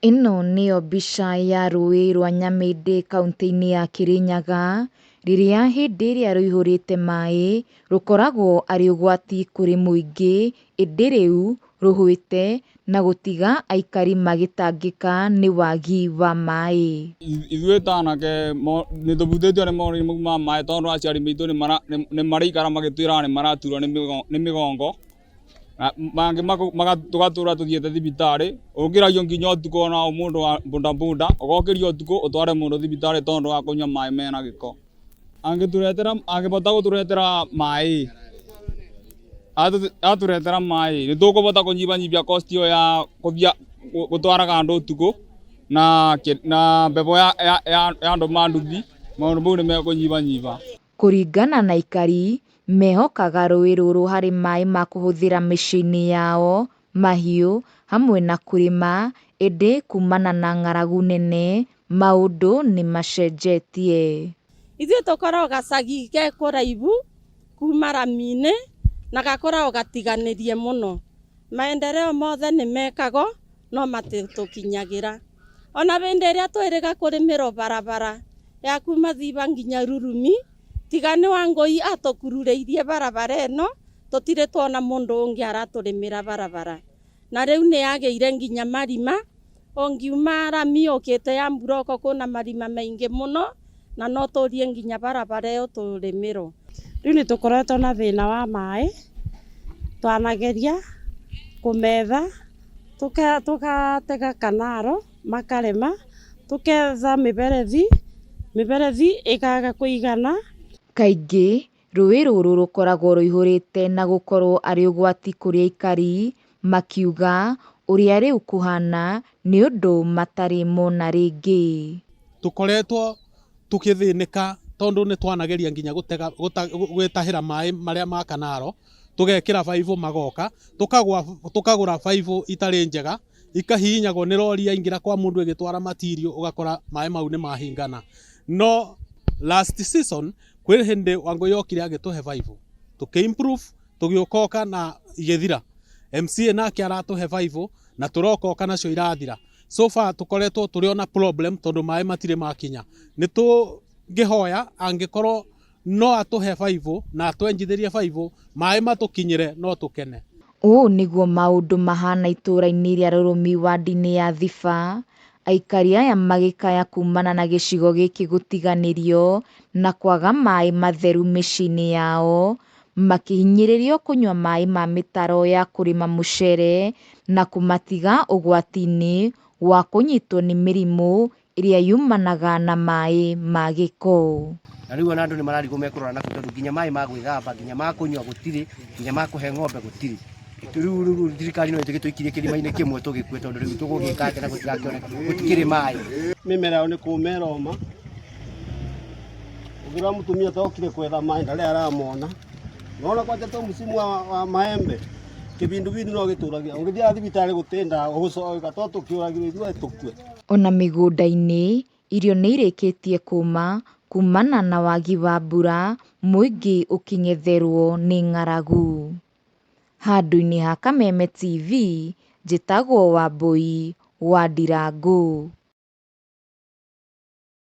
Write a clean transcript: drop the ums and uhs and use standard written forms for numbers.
Ĩno nĩyo mbica ya rũĩ rwa Nyamĩndĩ kauntĩ-inĩ ya Kĩrĩnyaga, rĩrĩa hĩndĩ ĩrĩa rũihũrĩte maĩ, rũkoragwo arĩ ũgwati kũrĩ mũingĩ, ĩndĩ rĩu rũhwĩte na gũtiga aikari magĩtangĩka nĩ wagi wa maĩ. Ithuĩ ta anake nĩ tũbutĩtio nĩ maũndũ mau ma maĩ tondũ aciari maitũ nĩ maraikara magĩtwĩraga nĩ maraturwo nĩ mĩgongo. Mangĩ tũgatũra tũthiĩte thibitarĩ, ũkĩragio nginya ũtukũ ona mũndũ wa bodaboda, ũgokĩrio ũtukũ ũtware mũndũ thibitarĩ tondũ wa kũnyua maĩ mena gĩko. Angĩtũretera, angĩbota gũtũretera maĩ, atũretera maĩ nĩ tũkũbota kũnyibanyibia cost ĩyo ya gũthiĩ gũtwaraga andũ ũtukũ na mbebo ya andũ ma nduthi, maũndũ mau nĩ mekũnyibanyiba. Kũringana na aikari, mehokaga rũĩ rũrũ harĩ maĩ ma kũhũthĩra mĩciĩ-inĩ yao, mahiũ, hamwe na kũrĩma, ĩndĩ kumana na ng'aragu nene, maũndũ nĩ macenjetie. Ithuĩ tũkoragwo gacagi ke kũraihu kuma rami-inĩ na gakoragwo gatiganĩrie mũno. Maendeleo mothe nĩ mekagwo no matitũkinyagĩra. Ona hĩndĩ ĩrĩa twĩrĩga kũrĩmĩrwo barabara ya kuma Thiba nginya Rurumi, tiga nĩ Wangũi atũkururĩirie barabara ĩno, tũtirĩ tuona mũndũ ũngĩ aratũrĩmĩra barabara. Na rĩu nĩ yagĩire nginya marima, ũngiuma rami ũkĩte ya mburoko kwĩna marima maingĩ mũno, na no tũrie nginya barabara ĩyo tũrĩmĩrwo. Rĩu nĩ tũkoretwo na thĩna wa maĩ, twanageria kũmetha, tũgatega kanaro makarema, tũketha mĩberethi, mĩberethi ĩkaga kũigana. Kaingĩ, rũĩ rũrũ rũkoragwo rũihũrĩte na gũkorwo arĩ ũgwati kũrĩ aikari, makiuga ũrĩa rĩu kũhana nĩ ũndũ matarĩ mona rĩngĩ. Tũkoretwo tũkĩthĩnĩka tondũ nĩ twanageria nginya gwĩtahĩra maĩ marĩa ma kanaro, tũgekĩra baibũ magoka, tũkagũra baibũ itarĩ njega, ikahihinyagwo nĩ rori yaingĩra kwa mũndũ ĩgĩtwara material ũgakora maĩ mau nĩ mahingana. No last season kwĩ hĩndĩ Wangũi okire agĩtũhe baibũ, tũkĩ improve, tũgĩũkoka na igĩthira. MCA nake aratũhe baibũ na tũrokoka nacio irathira. So far tũkoretwo tũrĩ ona problem tondũ maĩ matirĩ makinya. Nĩ tũngĩhoya angĩkorwo no atũhe baibũ na atwenjithĩrie baibũ, maĩ matũkinyĩre no tũkene. Ũũ nĩguo maũndũ mahana itũũra-inĩ rĩa Rũrũmi wandi-inĩ ya Thiba, aikari aya magĩkaya kumana na gĩcigo gĩkĩ gũtiganĩrio na kwaga maĩ matheru mĩciĩ-inĩ yao, makĩhinyĩrĩrio kũnyua maĩ ma mĩtaro ya kũrĩma mũcere na kũmatiga ũgwati-inĩ wa kũnyitwo nĩ mĩrimũ ĩrĩa yumanaga na maĩ ma gĩko. Na rĩu ona andũ nĩ mararigwo mekũrora nakũ tondũ nginya maĩ ma gwĩthamba, nginya ma kũnyua gũtirĩ, nginya ma kũhe ng'ombe gũtirĩ. Rĩu thirikari no ĩtũgĩtũikirie kĩrima-inĩ kĩmwe tũgĩkue tondũ rĩu tũgũgĩka atĩa na gũtirakĩoneka, gũtikĩrĩ maĩ. Mĩmera yao nĩ kũma ĩroma, ũngĩrora mũtumia ta okire kwetha maĩ ndarĩ aramona. Nona kwanja to msimu wa maembe kĩbindubindu no gĩtũragia, ũngĩthiaga thibitarĩ gũtĩ ndawa ũgũcoka to tũkĩũragirwo ithuĩ tũkue. Ona mĩgũnda-inĩ irio nĩ irĩkĩtie kũma kumana na wagi wa mbura mũingĩ ũkĩng'etherwo nĩ ng'aragu. Handũ-inĩ ha Kameme TV, njĩtagwo Wambui wa Ndirangu.